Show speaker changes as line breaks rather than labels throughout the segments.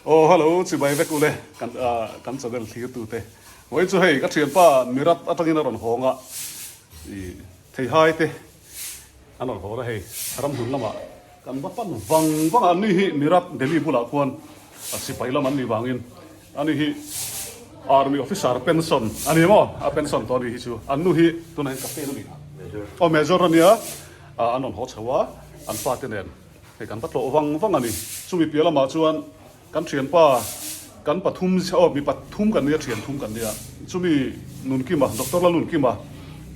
Aw hello chibai vek ule kan kan channel thlir tu te vawiin chu hei ka thianpa Mirat atangin a rawn hawng a ih theihai te an rawn hawn a hei ramhlun lamah kan va pan vang vang a ani hi Mirat Delhi bulah khuan a sipai lam an nih vangin ani hi army officer pension a ni maw a pension tawh a nih hi chu an nu hi tunah hian captain a ni aw major a nia an rawn haw chho a an fate nen. Hei kan va tlawh vang vang a ni. Chumi piah lamah chuan kan thianpa kan pathum aw mi pathum kan nia thian thum kan nia. Chumi Nunkima Doctor Lalnunkima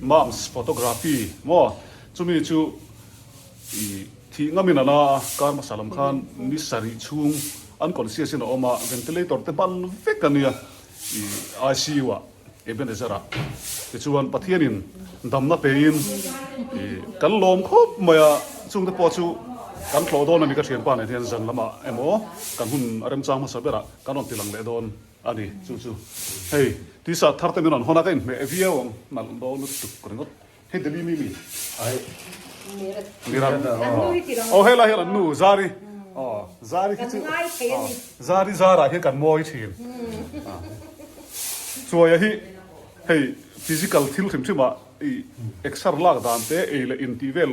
Mams photography maw chumi chu ih thih ngamin a la a kar hmasa lam khan ni sarih chhung unconscious in a awm a ventilator te hman vek a nia ih ICU ah. Ebenezer-ah tichuan Pathianin damna pein kan lawm khawp mai a, chungte pawh chu kan tlawh dawn a ni ka thianpa nen hian zan lamah emaw kan hun a remchang hmasa berah kan rawn tilang leh dawn a ni chu chu hei t-shirt thar te min rawn hawn a ka inhmeh viau ang nalh dawn lutuk ringawt. Hei Delhi mi mi? Ai. Mirat. Aw hei lai hian an nu Zari. Aw Zari khi chu. Zari Zara hi kan mawi thin. Chuaia hi hei physical thil hrim hrim ah i exer lak dan te ei leh in tih vel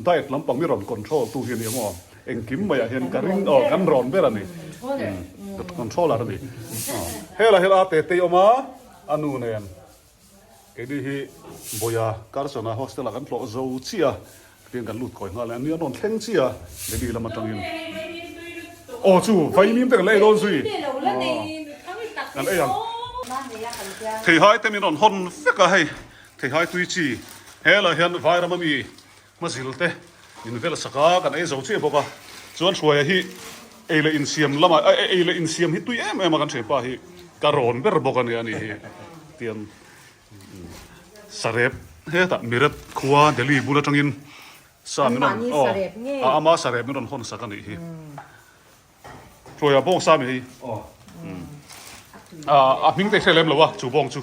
diet lampang mi rawn control tu hi a ni ang aw. Engkim maiah hian ka ring aw kan rawn ber a ni. Controller a ni. Hei lai hian a te te awm a a nu nen. Keini hi Bawia Carson-a hostel-ah kan tlawh zo chiah a, tihian kan lut kawi nghal a, ni an rawn thleng chiah a, Delhi lam atangin. Aw chu vaimim te kan la ei dawn zui. Kan ei ang. Theihai te min rawn hawn vek a hei, theihai tui chi. Helaiah hian Vairama mi hmazil te min vel sak a, kan ei zo chiah bawk a. Chuan Hruaia hi ei leh insiam lamah, ei leh insiam hi tui em em a kan thianpa hi ka rawn ber bawk a nia ni hi. Tian sarep hetah Mirat khua Delhi bul atangin sa min rawn aw a ama sarep min rawn hawn sak a nih hi. Hruaia bawng sa mi hei aw a hming te hre lem lo a chu bawng chu.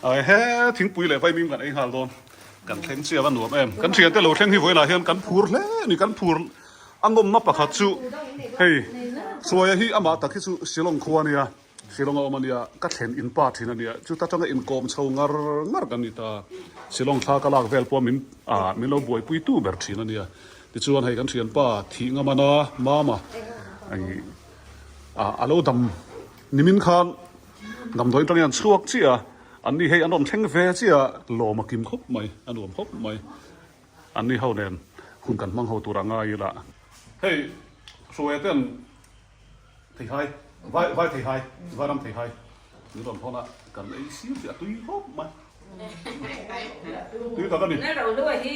Ai he thingpui leh vaimim kan ei nghal dawn kan thleng chiah a nuam em kan thiante lo thleng hi vawilah hian kan phur hle a ni kan phur a nawmna pakhat chu hei Hruaia hi amah tak hi chu Shillong khua a nia Shillong a awm a nia ka thlen in pa thin a nia chuta tanga inkawm chho ngar ngar kan ni ta Shillong thla ka lak vel pawh min ah min lo buaipui tu ber thin a nia tichuan hei kan thianpa thih ngamana mama A lo dam nimin khan damdawi atangin an chhuak chiah a, an ni hei an rawn thleng ve chiah a, lawm a kim khawp mai, a nuam khawp mai. An ni ho nen hun kan hmang ho tur a ngai ila. Hei Hruaia ten theihai, vai vai theihai, vairam theihai min rawn hawn a, kan ei sir chiah a tui khawp mai. Tui tak a ni.
Na ro lu hi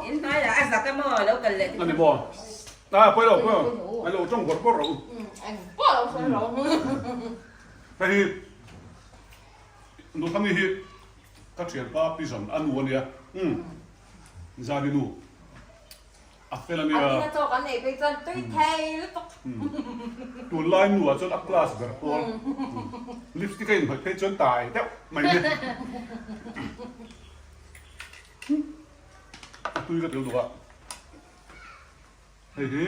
in hmai ah a zak a maw lo kal leh.
A ni maw? A pawi lo pawi lo. A lo tawng bawrh bawrh ro.
Eng pawh lo sawi ro.
Hei hi Nuthami hi ka thianpa Pigeon a nu a nia. Zani nu. A fel a nia.
A tina chaw kan ei phei chuan tui thei lutuk.
Tunlai nu ah chuan a class ber pawl. Lipstick a inhnawih phei chuan tai deuh mai ni. A tui ka tel duh a. Hei hi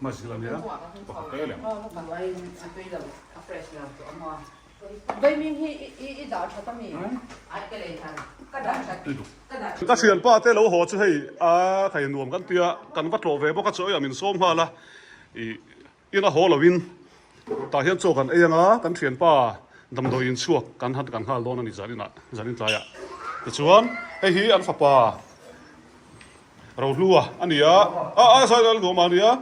Mazil a nia. Pakhat ka ei leh ang.
Vaimim hi i dah that a mi? Ai ka lei thar. Ka dah that.
Ka thianpa te lo haw chu hei a thei nuam kan tia kan va tlawh ve bawk a chaw eiah min sawm nghal a ih ina haw lovin tah hian chaw kan ei anga kan thianpa damdawi in chhuak kan han kan nghal dawn a ni zaninah zanin tlaiah tichuan hei hi an fapa Rohlua a ni a a a sorry Lalduhawma a ni a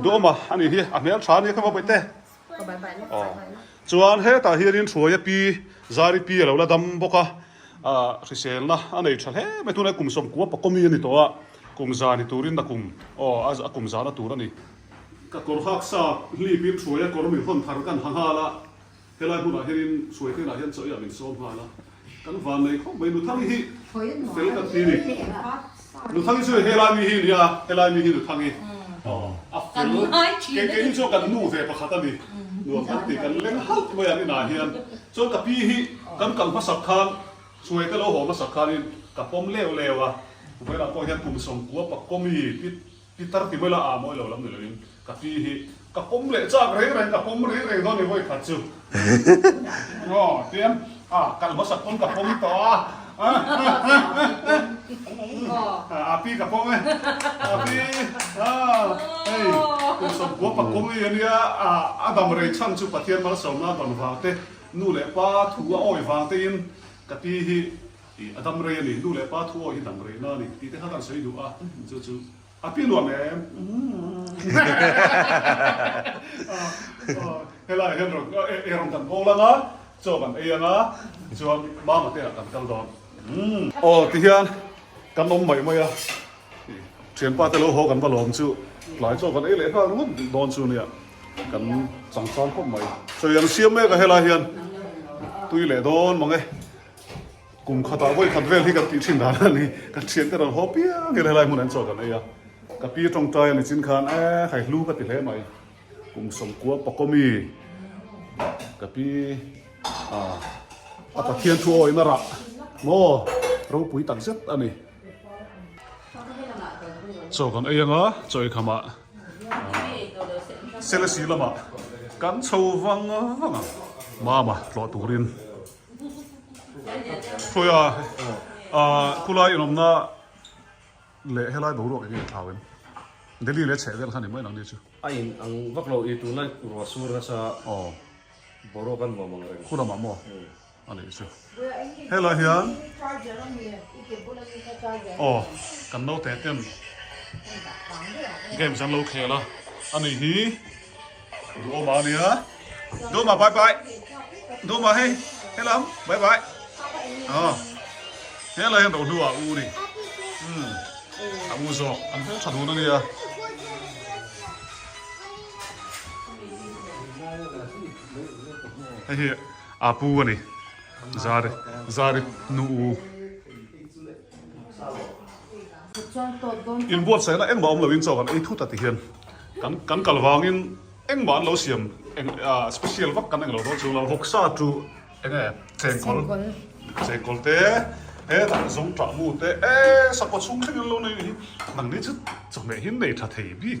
Duhawma a nih hi a hmel tha a nia kha va bawihte. Chuan hetah hianin Hruaia pi, Zari pi a lo la dam bawk a, ah hriselna a nei tha hle mai. Tunah kum sawmkua pakawmi a ni tawh a, kum za ni turin a kum aw a kum zana tur a ni. Ka kawr hak sa hlipin Hruaia kawr min hawn thar kan ha nghal a. Helai hmunah hianin Hruai hnenah hian chaw eiah min sawm nghal a, kan van nei khawp mai. Nuthangi hi fel kan ti ni. Nuthangi chu helai mi hi nia, helai mi hi Nuthangi. Aw, a fel. Kei keini chu kan nu ve pakhat a ni. Nuam kan ti, kan leng halh mai an inah hian. Chuan ka pi hi kan kal hmasak khan, Hruai te lo haw hmasak khanin ka pawm leu leu a. Vawilah pawh hian kum 90 pakawmi pi pitar ti mai la a mawi lo lam ni loin ka pi hi ka pawm leh chak reng reng ka pawm reng reng dawn ni vawi khat chu. Aw tian a kal hmasak pawn ka pawm tawh a. A pi ka pawm e. A pi a hei kum 90 pakawmi ania a dam rei chhan chu Pathian malsawmna a dawn vang te nu leh pa thu a awi vang tein ka pi hi I a dam rei a ni, nu leh pa thu awi hi dam rei na a ni tih te kha kan sawi duh a, chu chu a pi nuam em? Helaiah hian rawn ei rawn kan bawl ang a, chaw kan ei ang a, chuan mama te ah kan kal dawn. Aw tihian kan awm mai mai a, thianpa te lo haw kan va lawm chu tlai chaw kan ei leh nghal ringawt dawn chu nia, kan changchang khawp mai. Sawi an siam mek a helai hian tui leh dawn mang e. Kum khatah vawi khat vel hi kan tih thin dan a ni. Kan thiante rawn haw piang hian helai hmun an chaw kan ei a. Ka pi tawngtai a ni chin khan e hai hlu ka ti hle mai. Kum 90 pakawmi ka pi a a Pathian thu awihna rah maw ropui tak zet a ni. Chaw kan ei anga chaw eikham ah Selesih lamah kan chho vang vang ang mama tlawh turin. Hruaia khulai inawmna leh helai boruak eng nge thlau em? Delhi leh chheh vel kha ni mai nang ni chu.
A in ang vak lo i tunlai ruah sur nasa boruak an nuam ang reng.
Khulamah maw? A nih chu. Helai hian aw kan naute ten games an lo khel a, a nih hi. Duhawma a nia. Duhawma bye bye. Duhawma hei helam bye bye. Aw. Helai hian rohlu ah u ni. Umm. A u zawk an hmel tha dun a nia. Hei hi a pu a ni. Zari Zari nu u. Inbuatsaihna engmah awm loin chaw kan ei thut a ti hian kan kan kal vangin engmah an lo siam eng ah special vak kan englo dawn chuang lo vawksa chu eng nge chengkawl chengkawl te hetah zawng tah mu te e sakhaw chhung thleng an lo nei hi nangni chu chawhmeh hi nei tha thei bik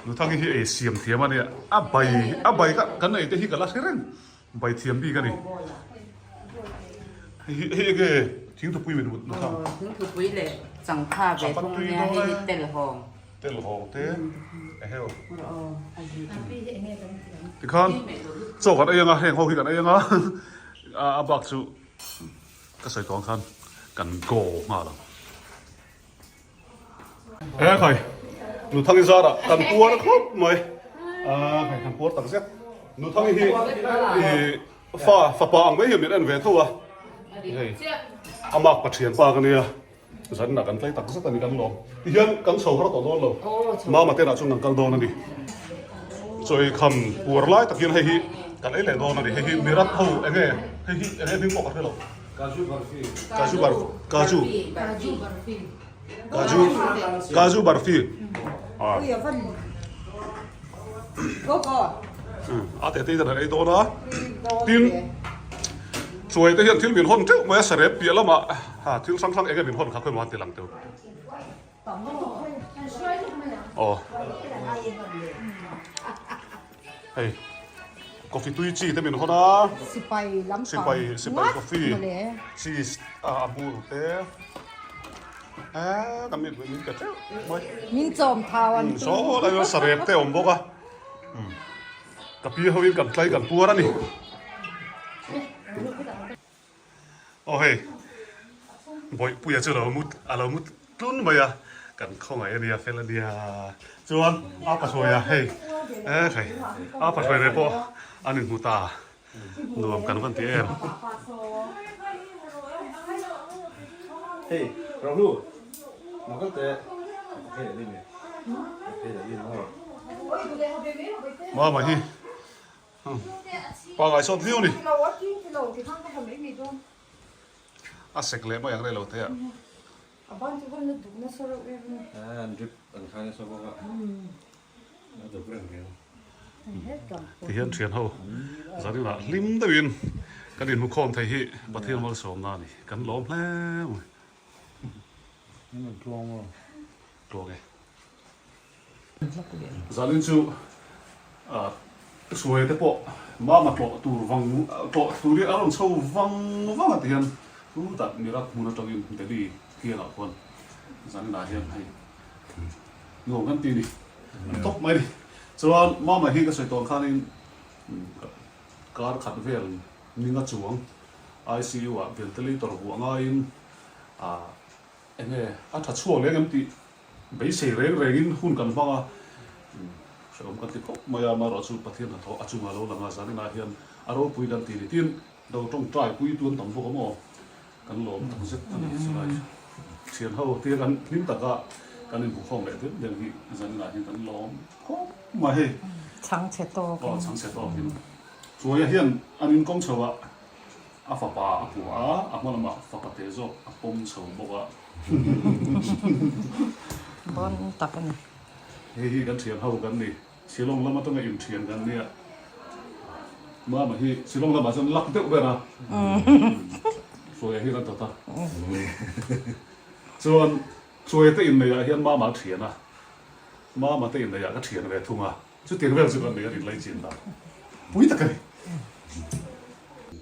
Nuthangi hi ei siam thiam a nia a bai a bai kha kan ei te hi ka la hre reng. Bai thiam bik a ni. Hei hi hei enge thingthupui min mut nasa.
Aw thingthupui leh changkha ve thung ania hei hi telhawng.
Telhawng te eheu. Tikhan chaw kan ei anga heng ho hi kan ei anga a bak chu ka sawi tawh ang khan kan go nghal ang. E khai Nuthangi zarah kan puar khawp mai a khai kan puar tak zet Nuthangi hi i fa fapa ang mai hian min en ve tho a hei amak pathian pa ka nia zanna kan tlai tak zet a ni kan lawm tihian kan chho har tawh dawn lo mama te lah chuan kan kal dawn a ni chawi kham puar lai tak hian hei hi kan ei leh dawn a ni hei hi mirat ho enge hei hi enge hming pawh ka hre lo.
Kaju barfi.
Kaju barfi. Kaju.
Kaju barfi.
Kaju. Kaju barfi.
Ah. Go go.
A te te dan ei dawn a. Tin chuai te hian thil min hawn teuh mai a sarep piah lamah ha thil hrang hrang enge min hawn kha khawi maw ti lang teuh. Aw. Hei coffee tui chi te min hawn a.
Sipai lampang.
Sipai sipai coffee cheese a a bur te eh kan min min pe teuh mai.
Min chawm thau an
tum. Saw lai sarep te awm bawk a. Ka pi ho in kan tlai kan puar a ni. Aw hei Bawihpuia chu alo mut alo mut tlun mai a kan khawngaih a nia fel a nia chuan a pahruaia hei e hei a pahruai ve pawh an inhmu ta nuam kan van ti em.
Hei Rahlu lo kal teh hei a ni me hei a ni maw.
Mama hi Pangai sawt viau ni. A sek leh mai ang rei lo te ah. Tihian thian ho zanin ah hlim deuhin kan inhmukhawm thei hi Pathian malsawmna a ni. Kan lawm hle mai. Tluang e. Zanin chu Suai te pawh mama tlawh tur vang tlawh turin a rawn chho vang vang a ti hian chutah Mirat hmun atangin Delhi kiangah khuan zaninah hian hei nuam kan ti a ni an tawp mai a ni. Chuan mama hi ka sawi tawn khanin kar khat vel ninga chuang ICU ah ventilator vuah ngaiin Enge a tha chhuak leng em tih beisei reng rengin hun kan hmang a, hrehawm kan ti khawp mai a, amaherawh chu Pathian hnathawh a chungah lo lang a, zaninah hian a ropui kan ti ni. Tin, do tawngtai pui tu an tam bawk a maw? Kan lawm tak zet a ni chulai thian ho tia kan hlim taka kan inbukhawm leh deuh deuh hi zaninah hian kan lawm khawp mai hei.
Chhangchhe tawkin.
Aw chhangchhe tawkin. Chuaia hian an inkawng chho a. A fapa a pua a, a hma lamah fapa te zawk a pawm chho bawk a.
Bawn tak a ni.
Hei hi kan thian ho kan ni. Shillong lam atanga inthian kan nia. Mama hi Shillong lamah chuan luck deuh ber a. Hruaia hi kan tawt a. Chuan Chuaia te inneihah hian Mama a thian a. Mama te inneihah ka thian ve thung a. Chutiang vel chu kan nei a rin lai chin dan pui tak a ni.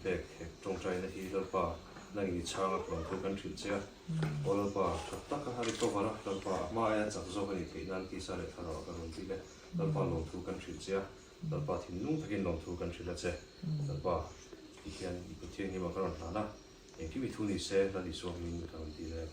Pek hek tawngtaina hi Lalpa nangin i chhang a tlawm thu kan hrilh che a, Aw Lalpa, tha taka a recover a, Lalpa a hma aia chak zawk a nih theih nan tisa leh thlarau kan rawn bil e, Lalpa lawmthu kan hrilh che a, Lalpa thinlung takin lawmthu kan hrilh a che, Lalpa ti hian i Pathian hlimah ka rawn hlan a, engkim i thu ni se Lal Isua hmingin ka rawn dil e.